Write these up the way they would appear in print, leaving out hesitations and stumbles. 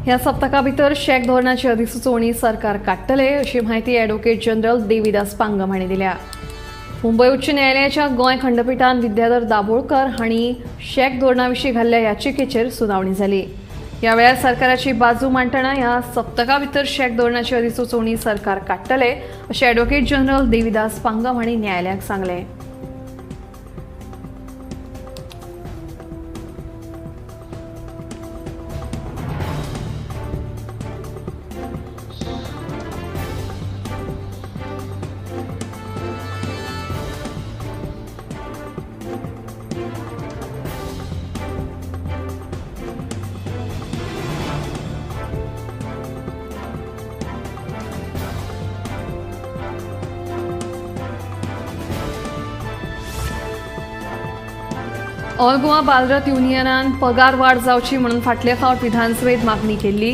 ह्या सप्तका भितर शॅक धोरणाची अधिसुचोवणी सरकार काडटले अशी म्हायती ॲडव्होकेट जनरल देविदास पांगम हांणी दिल्या. मुंबय उच्च न्यायालयाच्या गोंय खंडपिठान विद्याधर दाभोळकर हांणी शॅक धोरणा विशीं घाल्ल्या याचिकेचेर सुनावणी जाली. ह्या वेळार सरकाराची बाजू मांडटना ह्या सप्तका भितर शॅक धोरणाची अधिसुचोवणी सरकार काडटले अशें ॲडव्होकेट जनरल देविदास पांगम हांणी न्यायालयाक सांगलें. ऑल गोवा बालरथ युनियनान पगार वाड जावची म्हणून फाटले फावट विधानसभेत मागणी केल्ली,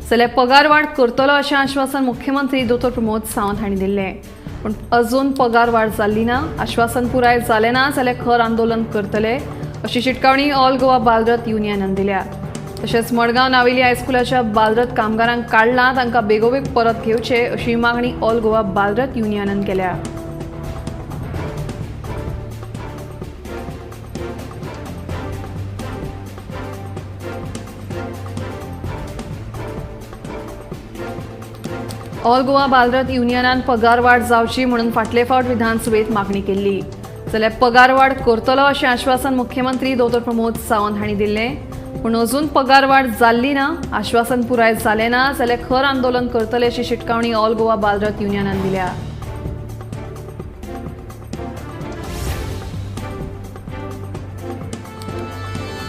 जाल्यार पगार वाड करतलो अशें आश्वासन मुख्यमंत्री दोतोर प्रमोद सावंत हांणी दिल्लें. पूण अजून पगार वाड जाल्ली ना, आश्वासन पुराय जालें ना जाल्यार खर आंदोलन करतले अशी शिटकावणी ऑल गोवा बालरथ युनियनान दिल्या. तशेंच मडगांव नावेली हायस्कुलाच्या बालरथ कामगारांक काडला तांकां बेगोबेग परत घेवचे अशी मागणी ऑल गोवा बालरथ युनियनान केल्या. ऑल गोवा बालरथ युनियनान पगारवाड जावची म्हणून फाटले फावट विधानसभेत मागणी केल्ली, जाल्यार पगारवाड करतलो अशें आश्वासन मुख्यमंत्री दोतोर प्रमोद सावंत हांणी दिल्लें. पूण अजून पगारवाड जाल्ली ना, आश्वासन पुराय जालें ना जाल्यार खर आंदोलन करतले अशी शिटकावणी ऑल गोवा बालरथ युनियनान दिल्या.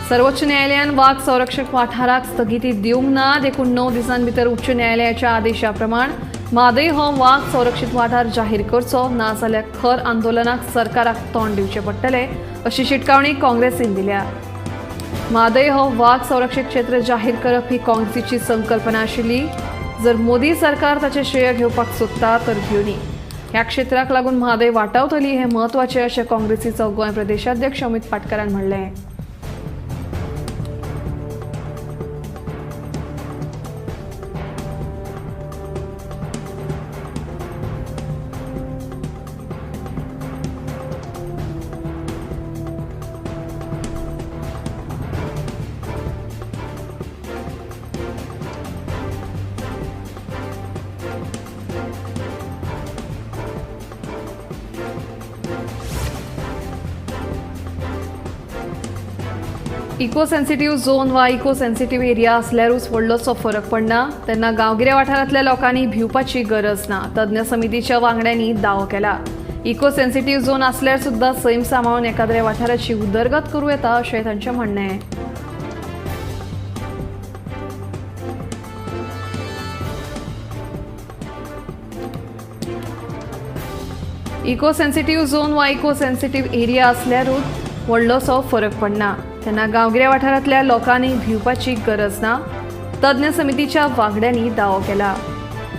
सर्वोच्च न्यायालयान वाग संरक्षक वाठाराक स्थगिती दिवंक ना देखून 9 दिसां भितर उच्च न्यायालयाच्या आदेशा प्रमाण म्हादय हो वाग संरक्षीत वाठार जाहीर करचो, ना जाल्यार खर आंदोलनाक सरकाराक तोंड दिवचें पडटलें अशी शिटकावणी काँग्रेसीन दिल्या. म्हादय हो वाग संरक्षीत क्षेत्र जाहीर करप ही काँग्रेसीची संकल्पना आशिल्ली. जर मोदी सरकार ताचें श्रेय घेवपाक सोदता तर घेवनी. ह्या क्षेत्राक लागून म्हादय वाटावतली हें म्हत्वाचें अशें काँग्रेसीचो गोंय प्रदेशाध्यक्ष अमित पाटकरान म्हणलें. इको सेन्सिटीव झोन वा इको सेन्सिटीव एरिया आसल्यारूच व्हडलोसो फरक पडना तेन्ना गांवगिऱ्या वाठारांतल्या लोकांनी भिवपाची गरज ना, तज्ञ समितीच्या वांगड्यांनी दावो केला. इको सेन्सिटीव झोन आसल्यार सुद्दां सैम सांबाळून एकाद्र्या वाठाराची उदरगत करूं येता अशें तांचें म्हणणें. इको सेन्सिटीव झोन वा इको सेन्सिटीव एरिया आसल्यारूच व्हडलोसो फरक पडना तेन्ना गांवगिऱ्या वाठारांतल्या लोकांनी भिवपाची गरज ना, तज्ञ समितीच्या वांगड्यांनी दावो केला.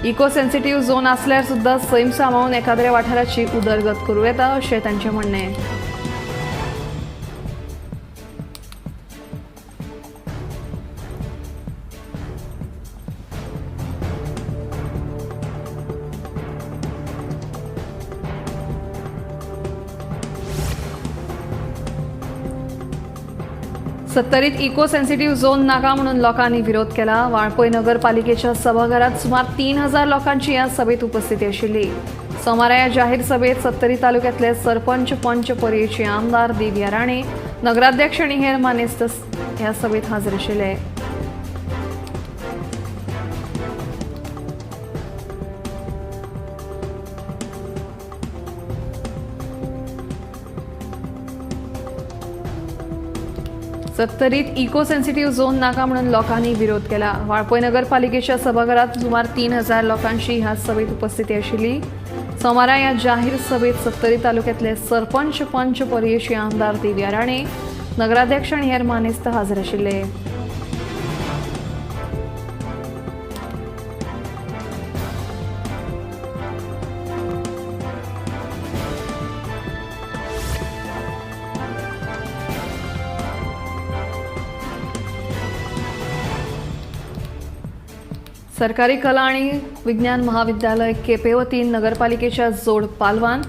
इको सेन्सिटीव झोन आसल्यार सुद्दां सैम सांबाळून एकाद्र्या वाठाराची उदरगत करूं येता अशें तांचें म्हणणें. सत्तरीत इको सेन्सिटीव झोन नाका म्हणून लोकांनी विरोध केला. वाळपय नगरपालिकेच्या सभाघरात सुमार 3000 लोकांची ह्या सभेत उपस्थिती आशिल्ली. सोमारा ह्या जाहीर सभेत सत्तरी तालुक्यातले सरपंच, पंच, पर्येचे आमदार देविया राणे, नगराध्यक्ष आनी हेर मानेस्त ह्या सभेत हाजीर आशिल्ले. सत्तरीत इको सेन्सिटीव झोन नाका म्हणून लोकांनी विरोध केला. वाळपय नगरपालिकेच्या सभाघरात सुमार 3000 लोकांची ह्या सभेत उपस्थिती आशिल्ली. सोमारा ह्या जाहीर सभेत सत्तरी तालुक्यातले सरपंच, पंच, पर्येचे आमदार देविया राणे, नगराध्यक्ष आनी हेर मानेस्त हाजीर आशिल्ले. सरकारी कला आणि विज्ञान महाविद्यालय केपे वतीन नगरपालिकेच्या जोड पालवान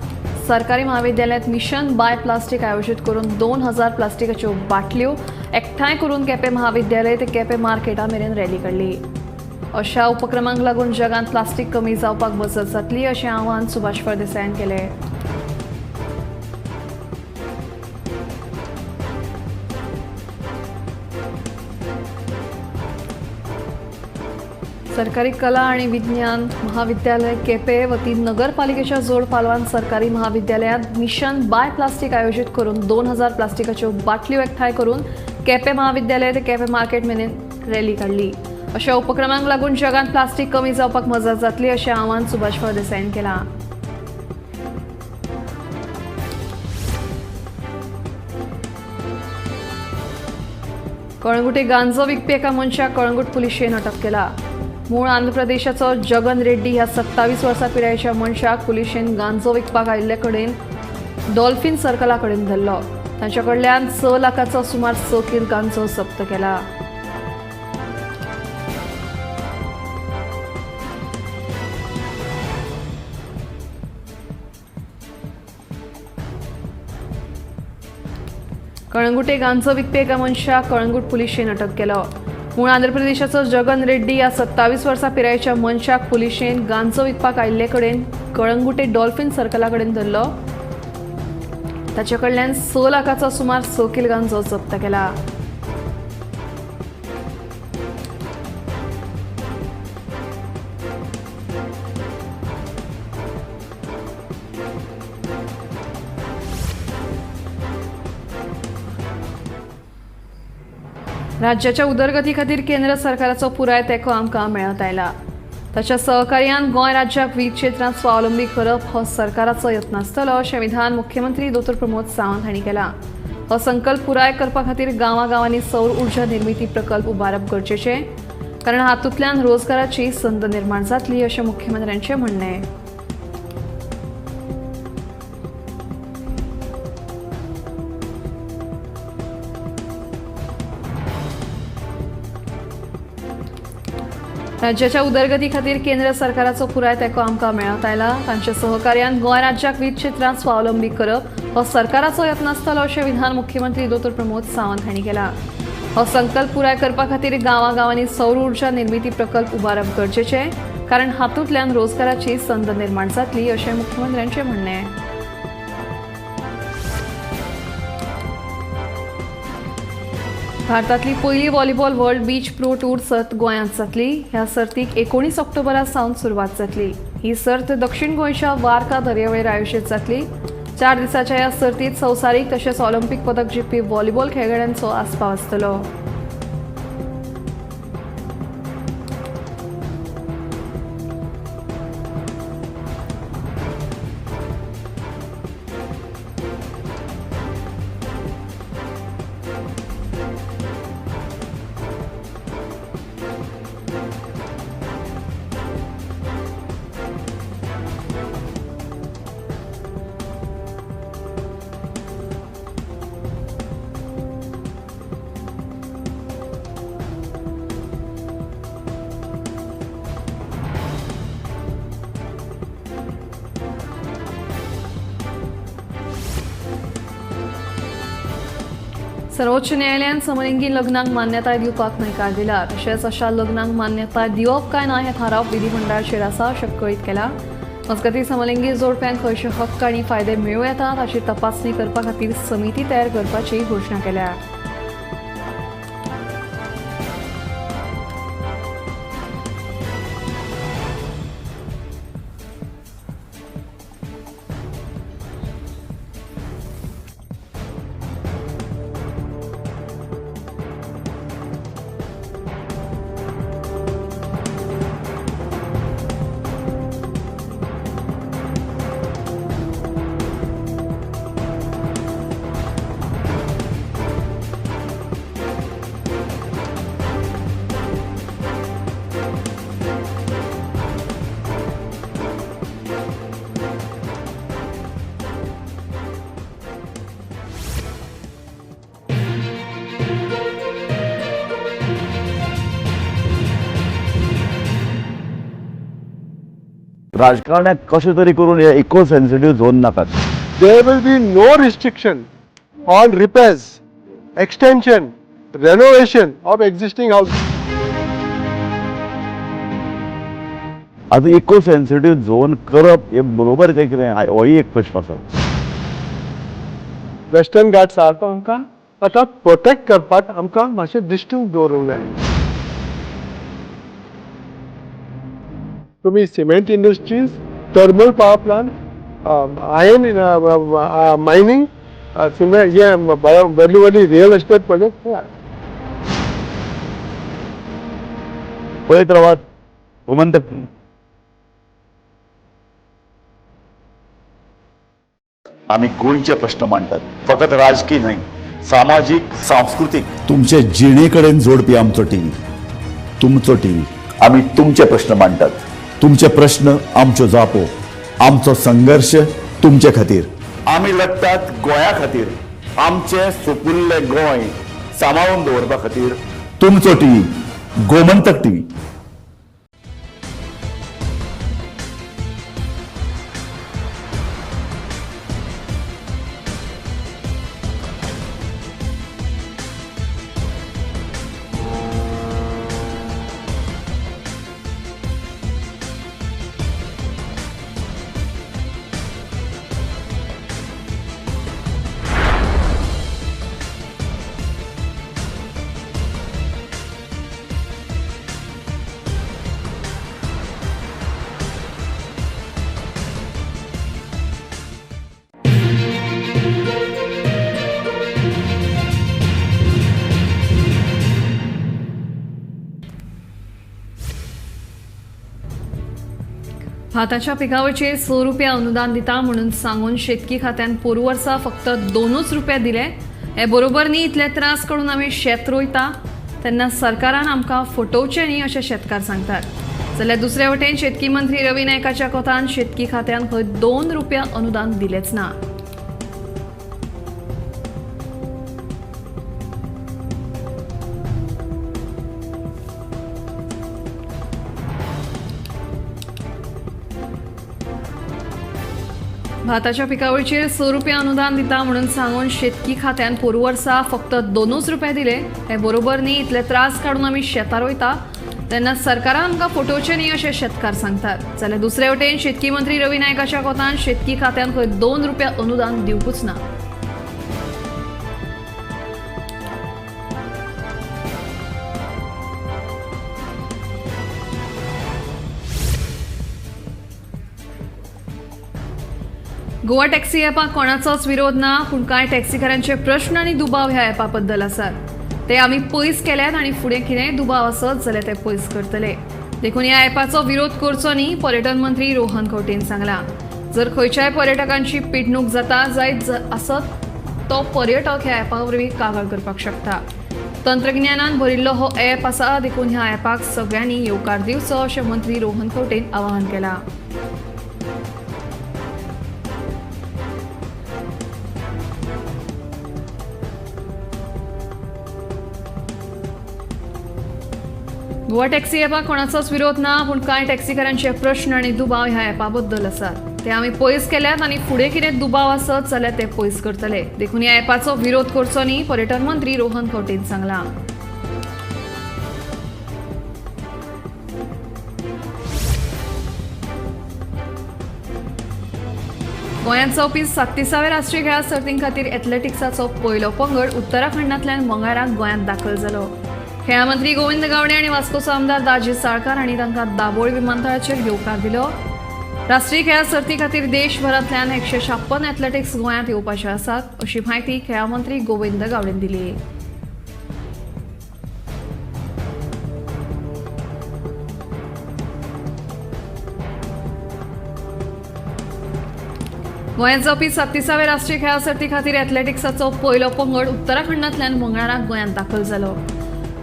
सरकारी महाविद्यालयात मिशन बाय प्लास्टिक आयोजित करून 2000 प्लास्टिकाच्यो बाटल्यो एकठांय करून केपे महाविद्यालय ते केपे मार्केटा मेरेन रॅली काडली। अशा उपक्रमांक लागून जगांत प्लास्टिक कमी जावपाक मजत जातली अशें आवाहन सुभाष फळदेसायान केलें। सरकारी कला आणि विज्ञान महाविद्यालय केपे वतीन नगरपालिकेच्या जोड पालवान सरकारी महाविद्यालयात मिशन बाय प्लास्टिक आयोजित करून 2000 प्लास्टिकाच्यो बाटल्यो एकठांय करून केपे महाविद्यालय ते केपे मार्केट मेरेन रॅली काडली। अशा उपक्रमांक लागून जगांत प्लास्टिक कमी जावपाक मजत जातली अशें आवाहन सुभाष फळदेसायान केलां। कळंगुटे गांजो विकपी एका मनशाक कळंगूट पुलिशेन अटक केला। मूळ आंध्र प्रदेशाचो जगन रेड्डी ह्या 27 वर्सां पिरायेच्या मनशाक पुलिशेन गांजो विकपाक आयिल्ले कडेन डॉल्फिन सर्कला कडेन धरलो। तांच्या कडल्यान 6 लाखाचो सुमार 6 कील गांजो जप्त केला। कळंगुटे गांजो विकपी एका मनशाक कळंगूट पुलिशेन अटक केलो। मूळ आंध्र प्रदेशाचो जगन रेड्डी ह्या 27 वर्सां पिरायेच्या मनशाक पुलिशेन गांजो विकपाक आयिल्ले कडेन कळंगुटे डॉल्फिन सर्कला कडेन धरलो। ताचे कडल्यान 6 लाखाचो सुमार 6 कील गांजो जप्त केला। राज्याच्या उदरगती खातीर केंद्र सरकाराचो पुराय तेंको आमकां मेळत आयला। ताच्या सहकार्यान गोंय राज्याक वीज क्षेत्रांत स्वावलंबी करप हो सरकाराचो यत्न आसतलो अशें विधान मुख्यमंत्री दोतोर प्रमोद सावंत हांणी केलां। हो संकल्प पुराय करपा खातीर गांवागांवांनी सौर ऊर्जा निर्मिती प्रकल्प उबारप गरजेचें, कारण हातूंतल्यान रोजगाराची संद निर्माण जातली अशें मुख्यमंत्र्यांचें म्हणणें। राज्याच्या उदरगती खातीर केंद्र सरकाराचो पुराय तेंको आमकां मेळत आयला। तांच्या सहकार्यान गोंय राज्याक वीज क्षेत्रांत स्वावलंबी करप हो सरकाराचो यत्न आसतलो अशें विधान मुख्यमंत्री दोतोर प्रमोद सावंत हांणी केलां। हो संकल्प पुराय करपा खातीर गांवागांवांनी सौर ऊर्जा निर्मिती प्रकल्प उबारप गरजेचें, कारण हातूंतल्यान रोजगाराची संद निर्माण जातली अशें मुख्यमंत्र्यांचें म्हणणें। भारतांतली पयली volleyball world beach pro tour सर्त गोंयांत जातली। ह्या सर्तीक 19 ऑक्टोबरा सावन सुरवात जातली। ही सर्त दक्षिण गोंयच्या वार्का दर्यावेळेर आयोजीत जातली। 4 दिसांच्या ह्या सर्तीत संवसारीक तशेंच ऑलिम्पिक पदक जिखपी व्हॉलीबॉल खेळगड्यांचो आस्पाव आसतलो। सर्वोच्च न्यायालयान समलिंगी लग्नांक मान्यताय दिवपाक न्हयकार दिला। तशेंच अशा लग्नांक मान्यताय दिवप काय ना हें थारावप विधिमंडळाचेर आसा अशें कळीत केलां। मजगतीं समलिंगी जोडप्यांक खंयचे हक्क आनी फायदे मेळूं येतात हाची तपासणी करपा खातीर समिती तयार करपाची घोशणा केल्या। राजकारण्याक कशें तरी करून हे इको सेन्सिटीव झोन नाकात. There will be no restriction on repairs, extension, renovation of existing house. आतां इको सेन्सिटीव झोन करप हे बरोबर तें कितें, होय एक प्रश्न आसा. वेस्टर्न घाट सारको आमकां आतां प्रोटेक्ट करपाक आमकां मातशें दिश्टी दवरूंक जाय. तुमी cement industries, thermal power plant, iron mining, cement हे व्हडली व्हडली रियल एस्टेट प्रोजेक्ट. पळयत रावात गोमंतक. आमी गोंयचे प्रश्न मांडटात, फकत राजकीय न्हय, सामाजीक, सांस्कृतीक. तुमचे जिणे कडेन जोडपी आमचो टीव्ही, तुमचो टीव्ही. आमी तुमचे प्रश्न मांडटात. तुमचे प्रश्न आमच्यो जापो, आमचो संघर्श तुमचे खातीर. आमी लढटात गोंया खातीर, आमचें सुपुल्लें गोंय सांबाळून दवरपा खातीर. तुमचो टीव्ही, गोमंतक टीव्ही. भाताच्या पिकावळचेर 100 रुपया अनुदान दिता म्हणून सांगून शेतकी खात्यान पोरू वर्सा फक्त 2 रुपया दिले हे बरोबर न्ही. इतले त्रास करून आमी शेत रोयता तेन्ना सरकारान आमकां फटोवचें न्ही अशें शेतकार सांगतात. जाल्यार दुसरे वटेन शेतकी मंत्री रवी नायकाच्या कोतान शेतकी खात्यान खंय 2 रुपया अनुदान दिलेच ना. भाताच्या पिकावळीचेर 100 रुपया अनुदान दिता म्हणून सांगून शेतकी खात्यान पोरू वर्सा फक्त 2 रुपया दिले हे बरोबर न्ही. इतले त्रास काडून आमी शेतार वयता तेन्ना सरकारान आमकां फटोवचें न्ही अशें शेतकार सांगतात. जाल्यार दुसरे वटेन शेतकी मंत्री रवी नायकाच्या कोतान शेतकी खात्यान खंय 2 रुपया अनुदान दिवकूच ना. गोवा टॅक्सी ॲपाक कोणाचोच विरोध ना, पूण कांय टॅक्सीकारांचे प्रश्न आनी दुबाव ह्या ॲपा बद्दल आसात. ते आमी पयस केल्यात आनी फुडें कितेंय दुबाव आसत जाल्यार ते पयस करतले. देखून ह्या ॲपाचो विरोध करचो न्ही, पर्यटन मंत्री रोहन खंवटेन सांगलां. जर खंयच्याय पर्यटकांची पिडणूक जाता जायत आसत तो पर्यटक ह्या ॲपा वरवीं कागाळ करपाक शकता. तंत्रगिन्यानान भरिल्लो हो ॲप आसा, देखून ह्या ॲपाक सगळ्यांनी येवकार दिवचो अशें मंत्री रोहन खंवटेन आवाहन केलां. गोवा टॅक्सी ॲपाक कोणाचोच विरोध ना, पूण कांय टॅक्सीकारांचे प्रश्न आनी दुबाव ह्या ॲपा बद्दल आसात. ते आमी पयस केल्यात आनी फुडें कितें दुबाव आसत जाल्यार ते पयस करतले. देखून ह्या ॲपाचो विरोध करचो न्ही, पर्यटन मंत्री रोहन खंवटेन सांगलां. गोंयांत जावपी 37व्या राष्ट्रीय खेळां सर्तीं खातीर एथलेटिक्साचो पयलो पंगड उत्तराखंडांतल्यान मंगळाराक गोंयांत दाखल जालो. खेळां मंत्री गोविंद गावडे आनी वास्कोचो आमदार दाजी साळकार हांणी तांकां दाबोळी विमानतळाचेर येवकार दिलो. राष्ट्रीय खेळां सर्ती खातीर देशभरांतल्यान 156 एथलेटिक्स गोंयांत येवपाचे आसात अशी म्हायती खेळां मंत्री गोविंद गावडेन दिली. गोंयांत जावपी 37व्या राष्ट्रीय खेळां सर्ती खातीर एथलेटिक्साचो पयलो पंगड उत्तराखंडांतल्यान मंगळाराक गोंयांत दाखल जालो.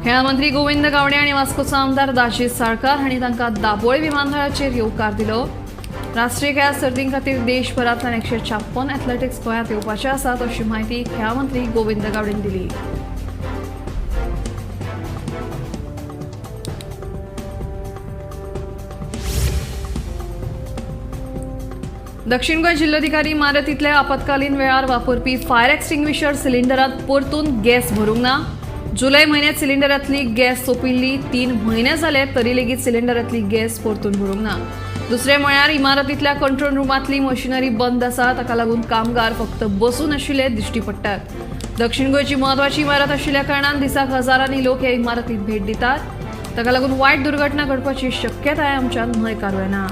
खेळां मंत्री गोविंद गावडे आनी वास्कोचो आमदार दाजी साळकार हांणी तांकां दाबोळी विमानतळाचेर येवकार दिलो. राष्ट्रीय खेळां सर्तीं खातीर देशभरांतल्यान 156 एथलेटिक्स गोंयांत येवपाचे आसात अशी म्हायती खेळां मंत्री गोविंद गावडेन दिली. दक्षिण गोंय जिल्लोधिकारी इमारतींतल्या आपत्कालीन वेळार वापरपी फायर एक्स्टिंग्विशर सिलिंडरात परतून गॅस भरूंक ना. जुलय म्हयन्यात सिलिंडरांतली गॅस सोंपिल्ली 3 म्हयने जाले तरी लेगीत सिलिंडरांतली गॅस परतून भरूंक ना. दुसरें म्हळ्यार इमारतींतल्या कंट्रोल रुमांतली मशिनरी बंद आसा. ताका लागून कामगार फक्त बसून आशिल्ले दिश्टी पडटात. दक्षिण गोंयची म्हत्वाची इमारत आशिल्ल्या कारणान दिसाक हजारांनी लोक ह्या इमारतीत भेट दितात. ताका लागून वायट दुर्घटना घडपाची शक्यताय आमच्यान न्हयकारूं येना.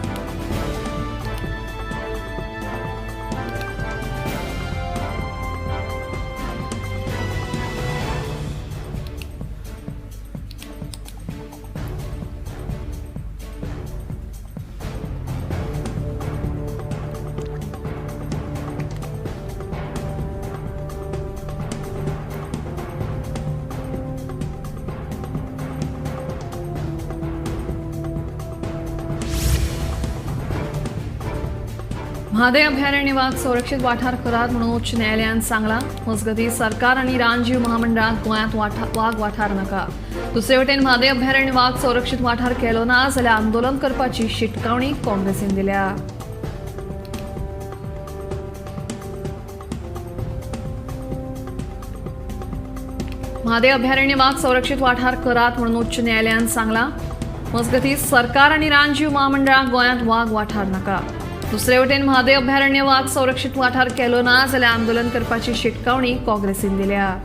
म्हादय अभयारण्य वाग संरक्षित वाठार करात म्हणून उच्च न्यायालयान सांगलां. मजगतीं सरकार आनी रानजीव महामंडळाक गोंयांत वाग वाठार नाका. दुसरे वटेन म्हादय अभयारण्य वाग संरक्षित वाठार केलो ना जाल्यार आंदोलन करपाची शिटकावणी काँग्रेसीन दिल्या. म्हादय अभयारण्य वाग संरक्षित वाठार करात म्हणून उच्च न्यायालयान सांगलां. मजगतीं सरकार आनी रानजीव महामंडळाक गोंयांत वाग वाठार नाका. दुसरे वटेन म्हादय अभयारण्य वाग संरक्षित वाठार केलो ना जाल्यार आंदोलन करपाची शिटकावणी काँग्रेसीन दिल्या.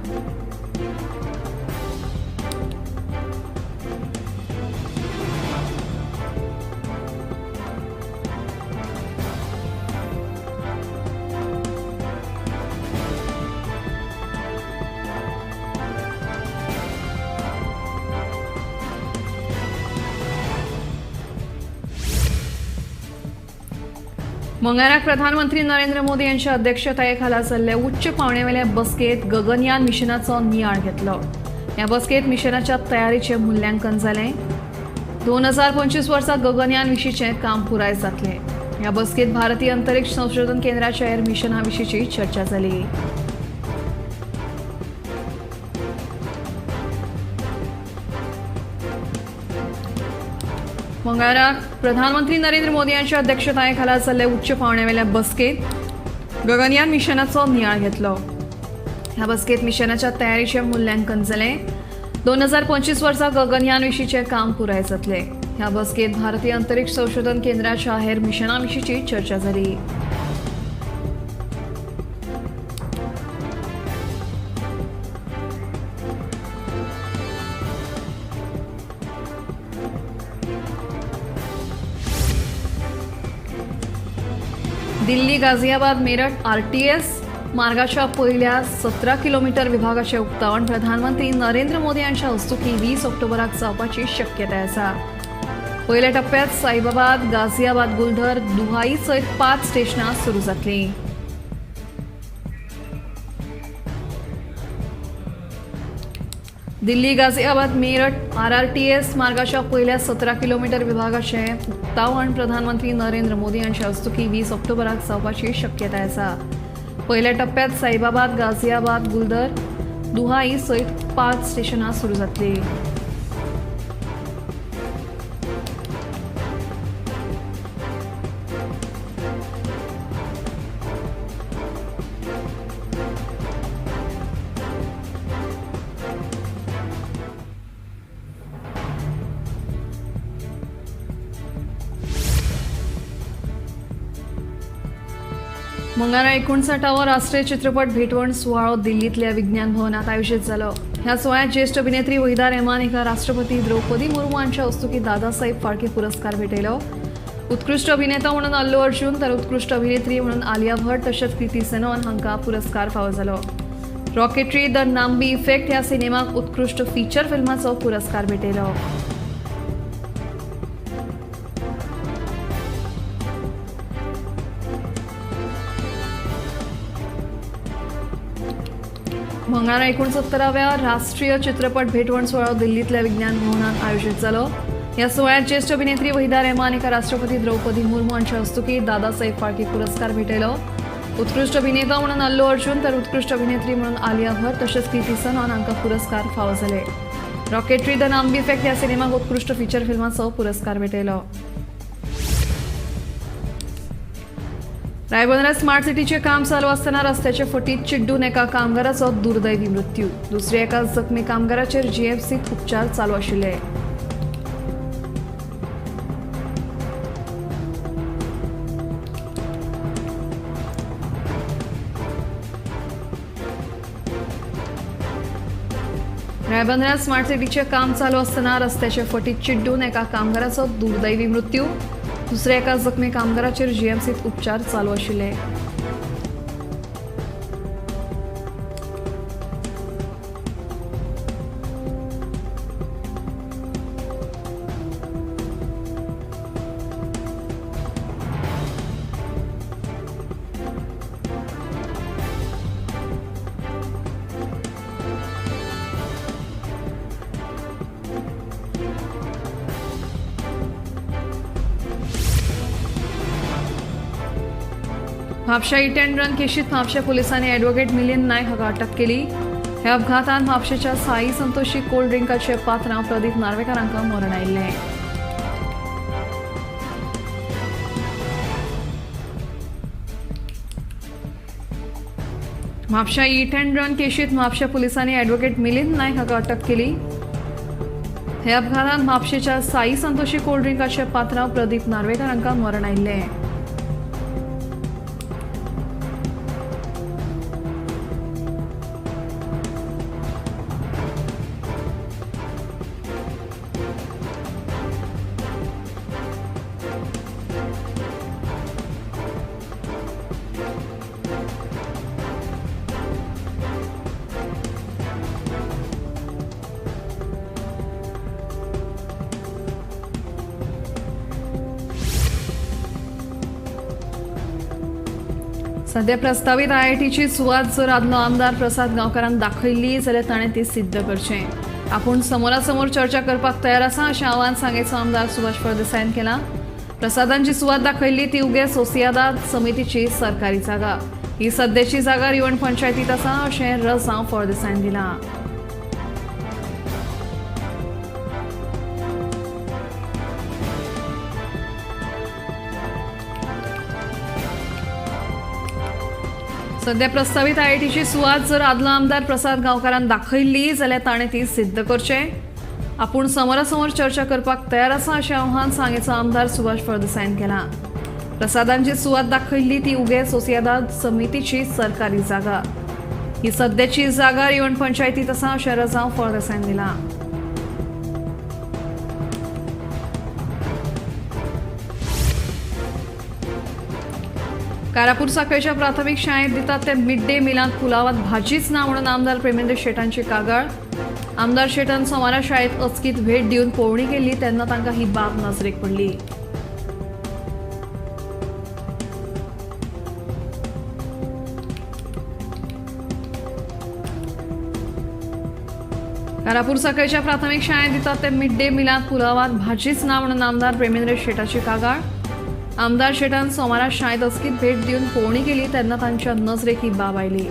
मंगळाराक प्रधानमंत्री नरेंद्र मोदी यांच्या अध्यक्षतेखाला जाल्ल्या उच्च पावण्यावेल्या बसकेत गगनयान मिशनाचो नियाळ घेतलो. ह्या बसकेत मिशनाच्या तयारीचें मुल्यांकन जालें. 2025 वर्सा गगनयान विशींचें काम पुराय जातलें. ह्या बसकेत भारतीय अंतरिक्ष संशोधन केंद्राच्या एअर मिशना विशींची चर्चा जाली. मंगळाराक प्रधानमंत्री नरेंद्र मोदी यांच्या अध्यक्षतेखाला जाल्ल्या उच्च पावण्यावेल्या बसकेत गगनयान मिशनाचो नियाळ घेतलो. ह्या बसकेत मिशनाच्या तयारीचें मुल्यांकन जालें. 2025 वर्सा गगनयान विशींचें काम पुराय जातलें. ह्या बसकेत भारतीय अंतरिक्ष संशोधन केंद्राच्या हेर मिशना विशींची चर्चा जाली. दिल्ली गाझियाबाद मेरठ RTS मार्गाच्या पहिल्या 17 किलोमीटर विभागाचे उक्तावण प्रधानमंत्री नरेंद्र मोदी यांच्या हस्तुकी 20 ऑक्टोबराक जावपाची शक्यताय आसा. पयल्या टप्प्यात साहिबाबाद, गाझियाबाद, गुलधर, दुहाई सयत 5 स्टेशनां सुरू जातलीं. दिल्ली गाझियाबाद मेरठ RRTS मार्गाच्या पहिल्या 17 किलोमीटर विभागाचे उक्तावण प्रधानमंत्री नरेंद्र मोदी यांच्या हस्तुकी 20 ऑक्टोबराक जावपाची शक्यताय आसा. पयल्या टप्प्यात साहिबाबाद, गाझियाबाद, गुलदर, दुहाई सयत 5 स्टेशनां सुरू जातलीं. मंगळारा 59वां राष्ट्रीय चित्रपट भेटवण सुवाळो दिल्लीतल्या विज्ञान भवनात आयोजित जालो. ह्या सुवाळ्यात ज्येष्ठ अभिनेत्री वहिदा रहमान हिका राष्ट्रपती द्रौपदी मुर्मू हांच्या हस्तुकी दादासाहेब फाळके पुरस्कार भेटयलो. उत्कृष्ट अभिनेता म्हणून अल्लू अर्जुन तर उत्कृष्ट अभिनेत्री म्हणून आलिया भट तशेंच कृती सेनॉन हांकां पुरस्कार फावो जालो. रॉकेटरी the Nambi effect ह्या सिनेमाक उत्कृष्ट फीचर फिल्माचो पुरस्कार भेटयलो. मंगळारा 69व्या राष्ट्रीय चित्रपट भेटवण सुवाळो दिल्लीतल्या विज्ञान भवनात आयोजित जालो. ह्या सुवाळ्यात ज्येष्ठ अभिनेत्री वहिदा रहमान हिका राष्ट्रपती द्रौपदी मुर्मू हांच्या हस्तुकी दादासाहेब फाळके पुरस्कार भेटयलो. उत्कृष्ट अभिनेता म्हणून अल्लू अर्जुन तर उत्कृष्ट अभिनेत्री म्हणून आलिया भट तशेंच कृती सनॉन हांकां पुरस्कार फावो जाले. रॉकेटरी the Nambi effect ह्या सिनेमाक उत्कृष्ट फीचर फिल्माचो पुरस्कार भेटयलो. रायबंदरात स्मार्ट सिटीचे काम चालू असताना रस्त्याच्या फटीत चिड्डून एका कामगाराचो दुर्दैवी मृत्यू. दुसऱ्या एका जखमी कामगाराचेर जीएमसीत उपचार चालू आशिल्ले. रायबंदरात स्मार्ट सिटीचे काम चालू असताना रस्त्याच्या फटीत चिड्डून एका कामगाराचो दुर्दैवी मृत्यू. दुसऱ्या एका जखमी कामगाराचेर जीएमसीत उपचार चालू आशिल्ले. म्हापशा हिट अँड रन केशीत म्हापशा पोलिसांनी ॲडव्होकेट मिलिंद नायक हाका अटक केली. ह्या अपघातान म्हापशेच्या साई संतोषी कोल्ड ड्रिंकाचे पात्रांव प्रदीप नार्वेकर हांकां मरण आयिल्लें. म्हापशा हिट अँड रन केशीत म्हापशा पोलिसांनी ॲडव्होकेट मिलिंद नायक हाका अटक केली. ह्या अपघातान म्हापशेच्या साई संतोषी कोल्ड ड्रिंकाचे पात्रांव प्रदीप नार्वेकर हांकां मरण आयिल्लें. सध्या प्रस्तावित आयआयटीची सुवात जर आदलो आमदार प्रसाद गांवकारान दाखयल्ली जाल्यार ताणें ती सिद्ध करचें. आपूण समोरासमोर चर्चा करपाक तयार आसा अशें आव्हान सांगेचो आमदार सुभाष फळदेसायान केलां. प्रसादान जी सुवात दाखयल्ली ती उगे सोसियादाद समितीची सरकारी जागा. ही सद्याची जागा रिवण पंचायतीत आसा अशें रजांव फळदेसायान दिलां. सध्या प्रस्तावित आयआयटीची सुवात जर आदलो आमदार प्रसाद गांवकारान दाखयल्ली जाल्यार ताणें ती सिद्ध करचें. आपूण समोरासमोर चर्चा करपाक तयार आसा अशें आव्हान सांगेचो आमदार सुभाष फळदेसायान केलां. प्रसादान जी सुवात दाखयल्ली ती उगे सोसियादाद समितीची सरकारी जागा. ही सद्याची जागा रिवण पंचायतीत आसा अशें रजांव फळदेसायान दिलां. कारापूर साखळेच्या प्राथमिक शाळेत दितात ते मिड डे मिलांत पुलावात भाजीच ना म्हणून आमदार प्रेमेंद्र शेटांची कागाळ. आमदार शेटान सोमारा शाळेत अचकीत भेट दिवन पळोवणी केली तेन्ना तांकां ही बाब नजरेक पडली. कारापूर साखळेच्या प्राथमिक शाळेत दितात ते मिड डे मिलांत पुलावात भाजीच ना म्हणून आमदार प्रेमेंद्र शेटाची कागाळ. आमदार शेटान सोमारा शाळेत अचकीत भेट दिवन पळोवणी केली तेन्ना तांच्या नजरेक ही बाब आयली.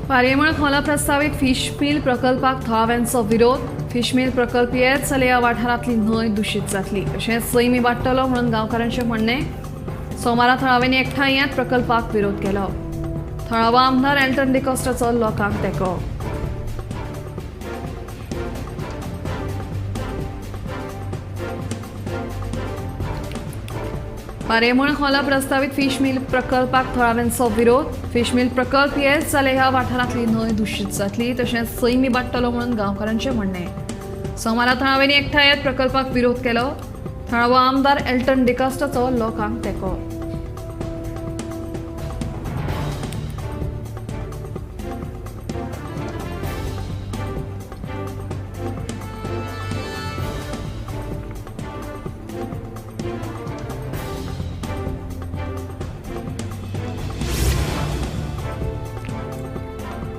पारयेमळ खोला प्रस्तावित फिश मिल प्रकल्पाक थळाव्यांचो विरोध. फिश मिल प्रकल्प येत जाल्यार ह्या वाठारांतली न्हंय दुशीत जातली अशें सैमी वाडटलो म्हणून गांवकारांचें म्हणणें. सोमारा थळाव्यांनी एकठांय येत प्रकल्पाक विरोध केलो. थळावो आमदार एल्टन डिकॉस्टाचो लोकांक तेंको. पारयेमळ खोला प्रस्तावित फिश मिल प्रकल्पाक थळाव्यांचो विरोध. फिश मिल प्रकल्प येत जाल्यार ह्या वाठारांतली न्हंय दुशीत जातली तशेंच सैमी वाडटलो म्हणून गांवकारांचें म्हणणें. सोमारा थळाव्यांनी एकठांय येत प्रकल्पाक विरोध केलो. थळावो आमदार एल्टन डिकॉस्टाचो लोकांक तेंको.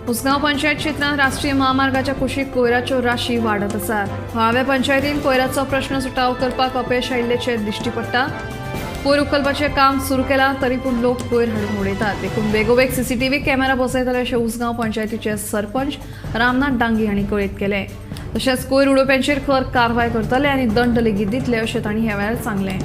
उसगांव पंचायत क्षेत्रांत राष्ट्रीय महामार्गाच्या कुशीक कोयराच्यो राशी वाडत आसात. थळाव्या पंचायतीन कोयराचो प्रश्न सुटावो करपाक अपेश आयिल्ल्याचें दिश्टी पडटा. कोयर उखलपाचें काम सुरू केलां तरी पूण लोक कोयर हाडून उडयतात, देखून बेगोबेग सीसीटीव्ही कॅमेरा बसयतले अशें उसगांव पंचायतीचे सरपंच रामनाथ डांगी हांणी कळीत केलें. तशेंच कोयर उडोवप्यांचेर खर कारवाय करतले आनी दंड लेगीत दितले अशें तांणी ह्या वेळार सांगलें.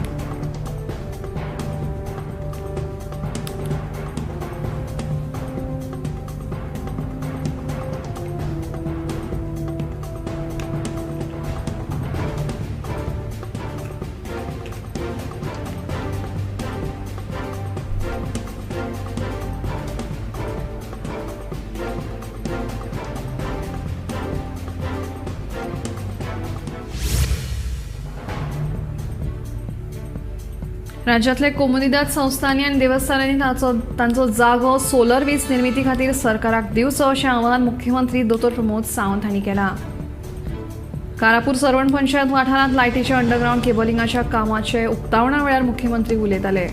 राज्यातले कोमुनिदाद संस्थांनी आनी देवस्थानांनी तांचो जागो सोलर वीज निर्मिती खातीर सरकाराक दिवचो अशें आवाहन मुख्यमंत्री दोतोर प्रमोद सावंत हांणी केलां. कारापूर सर्वण पंचायत वाठारांत लायटीच्या अंडरग्रावंड केबलिंगाच्या कामाचे उक्तावणा वेळार मुख्यमंत्री उलयताले.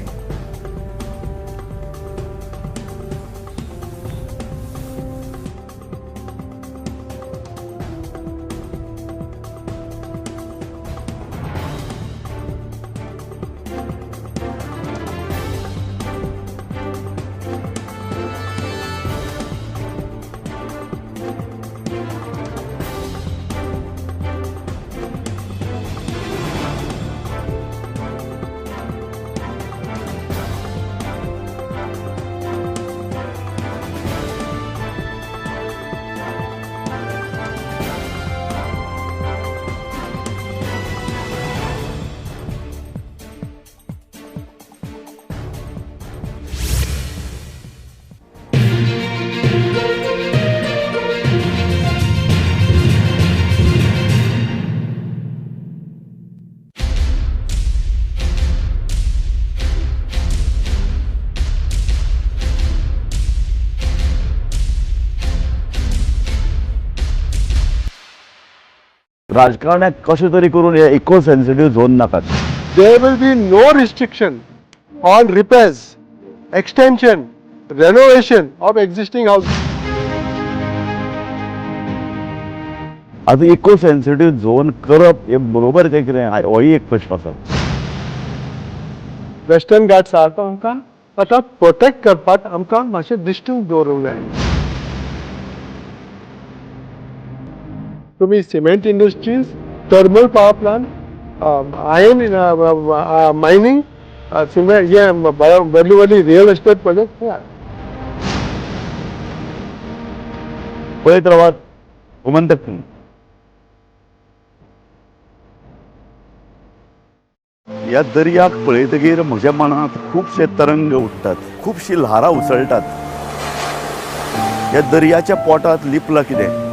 राजकारण्याक कशें तरी करून हे इको सेन्सिटीव झोन नाकात. There will be no restriction on repairs, extension, renovation of existing houses. आतां इको सेन्सिटीव झोन करप हे बरोबर तें कितें, होय एक प्रश्न आसा. वेस्टर्न घाट्स आहा तो आमकां आतां प्रोटेक्ट करपाक आमकां मातशें दिश्टी दवरूंक जाय. तुमी cement industries, thermal power plant, iron mining, cement हें व्हडली व्हडली रियल एस्टेट प्रोजेक्ट. पळयत रावात गोमंतक. ह्या दर्याक पळयतगीर म्हज्या मनांत खुबशे तरंग उठ्ठात, खुबशीं ल्हारां उसळटात. ह्या दर्याच्या पोटांत लिपलां कितें?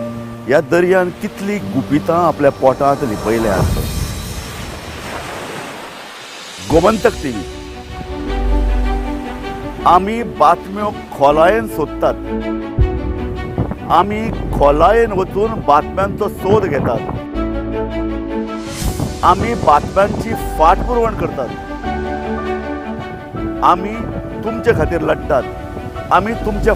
ह्या दर्यान कितलीं गुपितां आपल्या पोटांत लिपयल्यात. गोमंतक टीव्ही, आमी बातम्यो खोलायेन सोदतात, आमी खोलायेन वचून बातम्यांचो सोद घेतात, आमी बातम्यांची फाटपुरवण करतात, आमी तुमचे खातीर लढटात, आमी तुमच्या